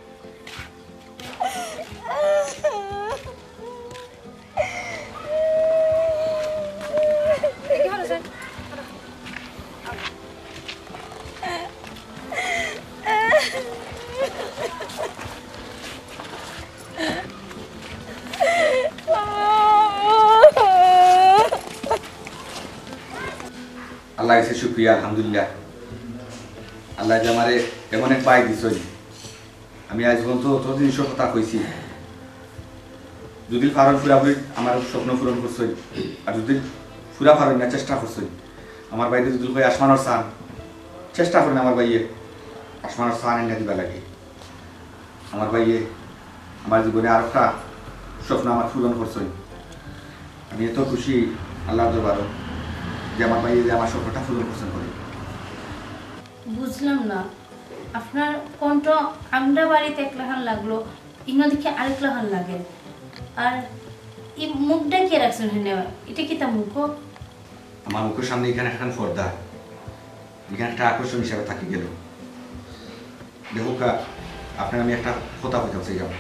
আল্লাহ গেছে শুক্রিয়া, আলহামদুলিল্লাহ। আল্লাহ যে আমারে এমন এক ভাই দিছইন, আমি আজ পর্যন্ত অত জিনিসের কথা কইছি। যদি পারইন পুরাপুরি আমার স্বপ্ন পূরণ করছইন, আর যদি পুরা পারইন না, চেষ্টা করছইন। আমার ভাইরে যদি কই আসমানর চান, চেষ্টা করইন আমার ভাইয়ে আসমানর চান আইনা দিবা লাগে। আমার ভাইয়ে আমার জীবনে আরেকটা স্বপ্ন আমার পূরণ করছইন। আমি এত খুশি আল্লাহর দরবারো যে আমার ভাইয়ে যে আমার স্বপ্নটা পূরণ করছইন করে। বুঝলাম না, আপনার কণ্ঠ আমরার বাড়িত একলাখান লাগলো, ইনো দেখি আরেকলাখান লাগে। আর এই মুখটা কি রাখছেন এনে? এটা কিতা মুখ? আমার মুখের সামনে এখানে একখান পর্দা, এখানে একটা আকর্ষণ হিসাবে থাকি গেল। দেখউক্কা, আপনারে আমি একটা কথা কইতাম চাইলাম।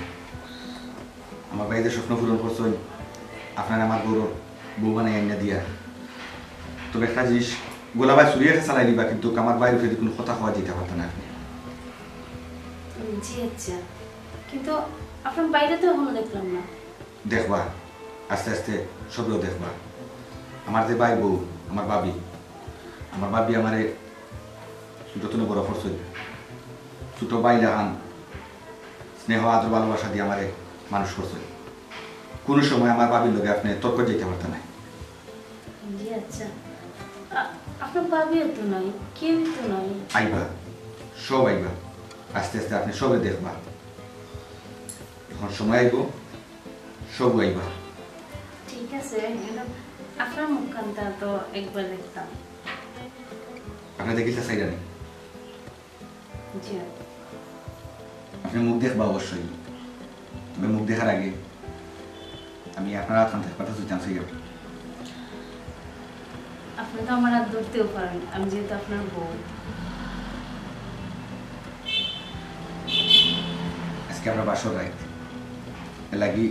আমার ভাইয়ে যে স্বপ্ন পূরণ করছইন, আপনারে আমার বউর বউ বানাই আইনা দিয়া। তবে একটা জিনিস, গলাবায় ছুরি একটা চালাই দিবা, কিন্তু আমার ভাইর উপরে কোনো কথা কওয়া যাইতা পারতা না আপনে। জি আচ্ছা, কিন্তু আপনার ভাইরে তো এখনো দেখলাম না। দেখবা, আস্তে আস্তে সবেও দেখবা। আমার যে ভাই বউ, আমার ভাবি, আমার ভাবি আমারে ছোট তনে বড় করছইন। ছোট ভাই লাখান স্নেহ, আদর, ভালোবাসা দিয়া আমারে মানুষ করছইন। কোনো সময় আমার ভাবির লগে আপনে তর্ক যাইতা পারতা নায়। জি আচ্ছা, আ-, আপনার ভাবিও তো নাই, কেউই তো নাই। আইবা, সব আইবা, আস্তে আস্তে আপনে সবে দেখবা। যখন সময় আইবো, সব আইবা। ঠিক আছে, কিন্তু আপনার মুখখানটা তো একবার দেখতাম। আপনে দেখিতা চাইরা নি? জি। আপনে মুখ দেখবা অবশ্যই, তবে মুখ দেখার আগে আমি আপনার আতখান দেখবার চাইতাম চাইয়া। আপনে তো আমার আত ধরতেও পারেন, আমি যেহেতু আপনার বউ। আজকে আমরা বাসর রাইত, এর লাগি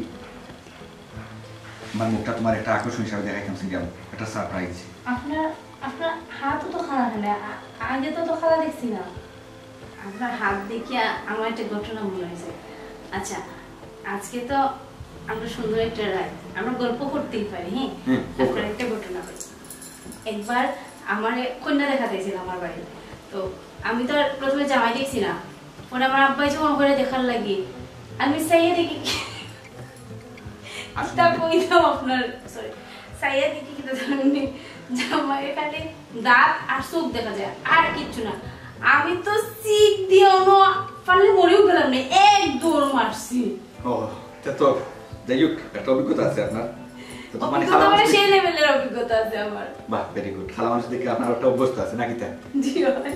আমার মুখটা তোমার একটা আকর্ষণ হিসাবে দেখাইতাম চাইলাম, একটা সারপ্রাইজ। আপনার, আপনার হাত তো খাড়া কেনে? আ-, আগে তো, তো খাড়া দেখছি না। আপনার হাত দেখিয়া আমার একটা ঘটনা মনে হয়েছে। আচ্ছা, আজকে তো আমরা সুন্দর একটা রাত, আমরা গল্প করতেই পারি, হ্যাঁ? হুম, করো। আপনার একটা ঘটনা হয়েছে। একবার আমারে কইন্যা দেখাত আইছিল আমার বাড়ি। তো আমি তো আর প্রথমে জামাই দেখছি না, পরে আমার আব্বায় যখন করে দেখার লাগি, আমি চাইয়া দেখি কি-, আসলে তা কইতাম আপনার, সরি, চাইয়া দেখি কিতা জানেন নি? জামাইয়ে খালি দাঁত আর চোখ দেখা যায়, আর কিচ্ছু না। আমি তো চিক দিয়া অনো পারলে মরেও গেলাম না, এক দৌড় মারছি। ও, তা তো যাই হোক, একটা অভিজ্ঞতা আছে আপনার। তো তো মানে অভিজ্ঞতা খালা মানে মানুষ সেই লেভেলের অভিজ্ঞতা আছে আমার। বাহ, ভেরি গুড। খালা মানুষ দেখে আপনার একটা অভ্যস্ত আছে নাকি তা? জি, হয়।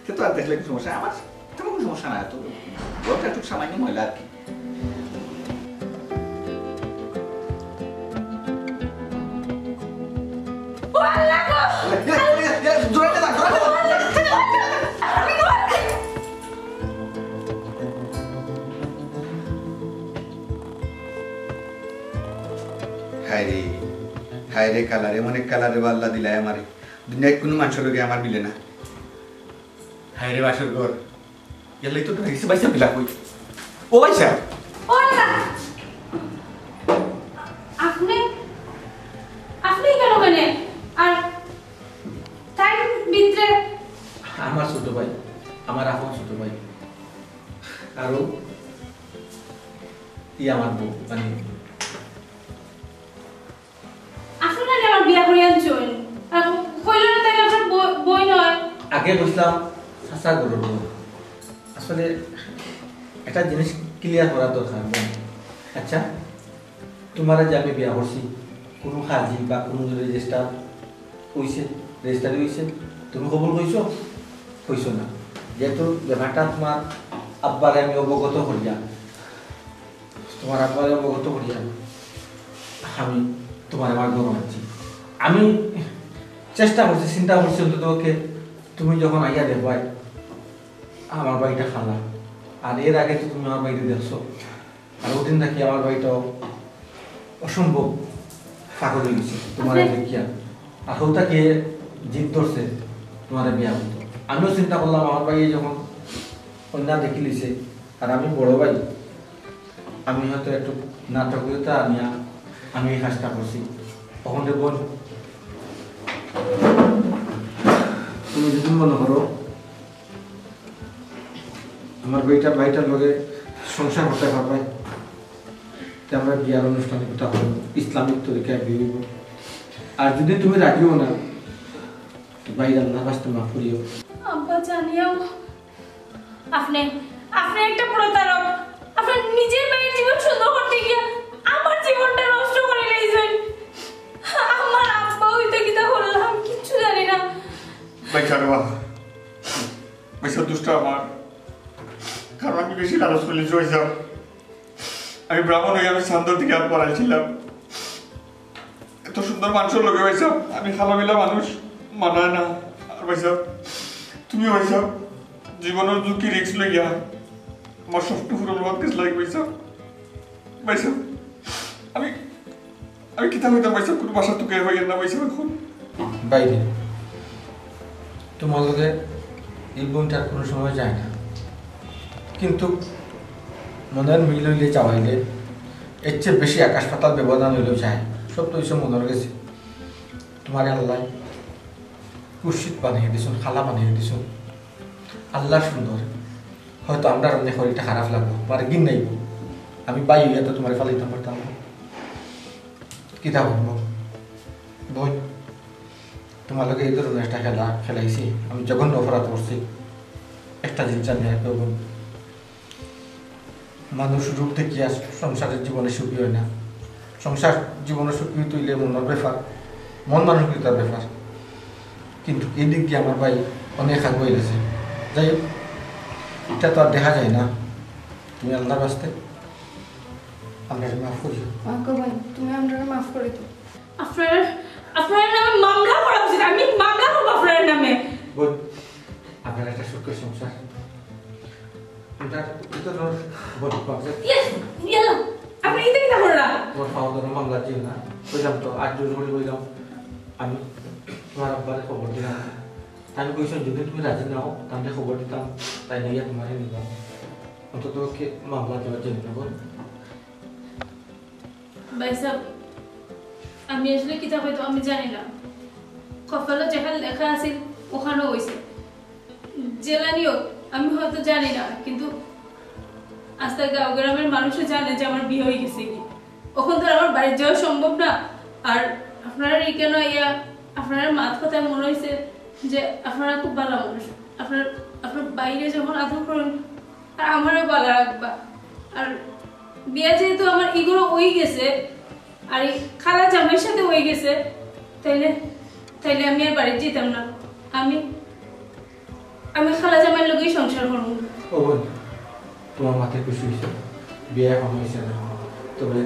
সে তো আর দেখলে কোনো সমস্যা নাই। আমার তেমন কোনো সমস্যা নাই। তো ঘরটা একটু সামান্য ময়লা আর কি। ও আল্লাহ গো! এ, এ, এ, এ, দূরে যা, দূরে যা। হায় রে, হায় রে কালা রে, অনেক কালা রে বা আল্লাহ দিলায় আমারে। দুনিয়ার কোনো মানুষের লগে আমার মিলে না। হায় রে বাসর ঘর, ইয়াল্লাই তো ডরাইছি, ভাইসাব বিলা কই? ও ভাইসাব! ও আল্লাহ! আপনি, আপনি কেন মানে? আর তাই ভিতরে আমার ছোট ভাই, আমার আপন ছোট ভাই। আরো ই আমার বউ, মানে আপনারা আমার বিয়া করিয়া আনছইন। আর কইল না তাইলে আপনার বই, বই নয়। আগে বুঝলাম চাচা গরুর বউ। আসলে একটা জিনিস ক্লিয়ার করা দরকার বোন। আচ্ছা, তোমারে যে আমি বিয়া করছি, কোনো কাজী বা কোনো রেজিস্টার হইছে, রেজিস্টারি হইছে, তুমি কবুল কইছো? কইছো না। যেহেতু ব্যাপারটা তোমার আব্বারে আমি অবগত করিয়া, তোমার আব্বারে অবগত করিয়া আমি তোমার আমার গরু আনছি। আমি চেষ্টা করছি, চিন্তা করছি, অন্তত ওকে তুমি যখন আইয়া দেখবায় আমার বাড়িটা খালা, আর এর আগে তো তুমি আমার বাড়িতে দেখছো, আর ওদিন থাকি আমার বাড়িটা অসম্ভব ফাঁকা হয়ে গেছে তোমার দেখিয়া। আর হউতা কে জিদ ধরছে তোমার বিয়া হতো। আমিও চিন্তা করলাম আমার ভাইয়ে যখন কন্যা দেখিলিছে, আর আমি বড় ভাই, আমি হয়তো একটু নাটকীয়তা আনিয়া আমি এই কাজটা করছি। তখন রে বোন, তুমি যদি মনে করো আমার বেটা ভাইটার লগে সংসার করতে পারবে, তে আমরা বিয়ার অনুষ্ঠানে কথা হইব, ইসলামিক তরিকায় বিয়ে হইব। আর যদি তুমি রাজিও না, তো ভাই আল্লাহর বাস্তে মাফ করিও। আব্বা জানিয়াও আপনি, আপনি একটা প্রতারক। আপনি নিজের ভাইয়ের জীবন সুন্দর করতে গিয়া আমার জীবনটা নষ্ট করে লইছেন। আমার আব্বা হইতে কিতা করলাম, কিচ্ছু জানি না। ভাই খারবা, ভাই সব দুষ্ট আমার, কারণ আমি বেশি লালচ করলে জয় যাও। আমি ব্রাহ্মণ হয়ে আমি চান্দর দিকে হাত বাড়াইছিলাম। এত সুন্দর মানুষের লগে হয়েছে, আমি খালাবিলা মানুষ মানায় না। আর ভাই সাহেব, তুমি ভাই সাহেব, জীবনের ঝুঁকি রিস্ক লইয়া আমার স্বপ্ন পূরণ হওয়ার কাছে লাগে ভাই সাহেব। ভাই সাহেব, আমি, আমি কিতা হইতাম ভাই সাহেব, কোনো বাসা তুকে হইয়েন না ভাই সাহেব এখন। বাইরে তোমার লগে এই বোনটার কোনো সময় যায় না, কিন্তু মনের মিল হইলে চাওয়াইলে এর চেয়ে বেশি আকাশ পাতাল ব্যবধান হইলেও যায়। সব তো এইসব মনের গেছে। তোমার আল্লাহ কুৎসিত বানিয়ে দিছুন, খালা বানিয়ে দিছুন। আল্লাহ সুন্দর। হয়তো আমরা এমনি শরীরটা খারাপ লাগবো, তোমার ঘিন নাইব। আমি বাই হইয়া তো তোমার ফালাইতাম পারতাম না। কিতা করবো বই? তোমার লগে এই ধরনের একটা খেলা খেলাইছি, আমি জঘন্য অপরাধ করছি। একটা জিনিস জানি রাখবে বোন, মানুষ রূপ দেখিয়া সংসারের জীবনে সুখী হয় না। সংসার জীবনে সুখী হইতে হইলে মনের ব্যাপার, মন মানসিকতার ব্যাপার। কিন্তু এই দিক দিয়ে আমার ভাই অনেক আগুয়াই গেছে। যাই হোক, এটা তো আর দেখা যায় না। তুমি আল্লাহর বাস্তে আমরা মাফ করি। আঙ্কেল ভাই, তুমি আমরা মাফ করে দিও। আপনার, আপনার নামে মামলা করা উচিত। আমি মামলা করবো আপনার নামে। বোন, আপনার একটা সুখের সংসার। এটা, এটা তো বোন, বাবা। ইয়েস, ইয়াল্লা, আপনি এটা কিতা করলা? তোমার ফাও ধরো মামলা দিও না। কইলাম তো, আজ জোর করে কইলাম। আমি তোমার আব্বারে খবর দিলাম। তাই আমি কইছি, যদি তুমি রাজি না হও, তাহলে খবর দিতাম, তাই নিয়ে তোমারে নিলাম। অন্তত ওকে মামলা দেওয়ার জন্য, বোন। ভাই সাহেব, আমি আসলে কিতা কইতো আমি জানি না। কপালো যেখান লেখা আছিল, ওখানেও হইছে। জেলানিও আমি হয়তো জানি না, কিন্তু আস্তা গাঁও গ্রামের মানুষও জানে যে আমার বিয়ে হয়ে গেছে কি। এখন তো আর আমার বাড়ির যাওয়া সম্ভব না। আর আপনারা এখানে ইয়া, আপনারা মাত কথায় মনে হইছে যে আপনারা খুব ভালো মানুষ। আপনার, আপনার বাইরে যখন আদর করেন, আর আমারও ভালো রাখবা। আর বিয়া যেহেতু আমার ইগুলো হয়ে গেছে, আর এই খালা জামাইর সাথে হয়ে গেছে, তাইলে, তাইলে আমি আর বাড়িত যেতাম না। আমি, আমি খালা জামাইর লগেই সংসার করবো। ও বোন, তোমার মাথায় খুশি হয়েছে, বিয়ে এখন হয়েছে না, তবে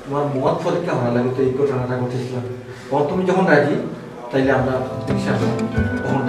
তোমার মত পরীক্ষা করা লাগে তো এই ঘটনাটা ঘটেছিল। ও তুমি যখন রাজি, তাইলে আমরা ইনশাআল্লাহ তখন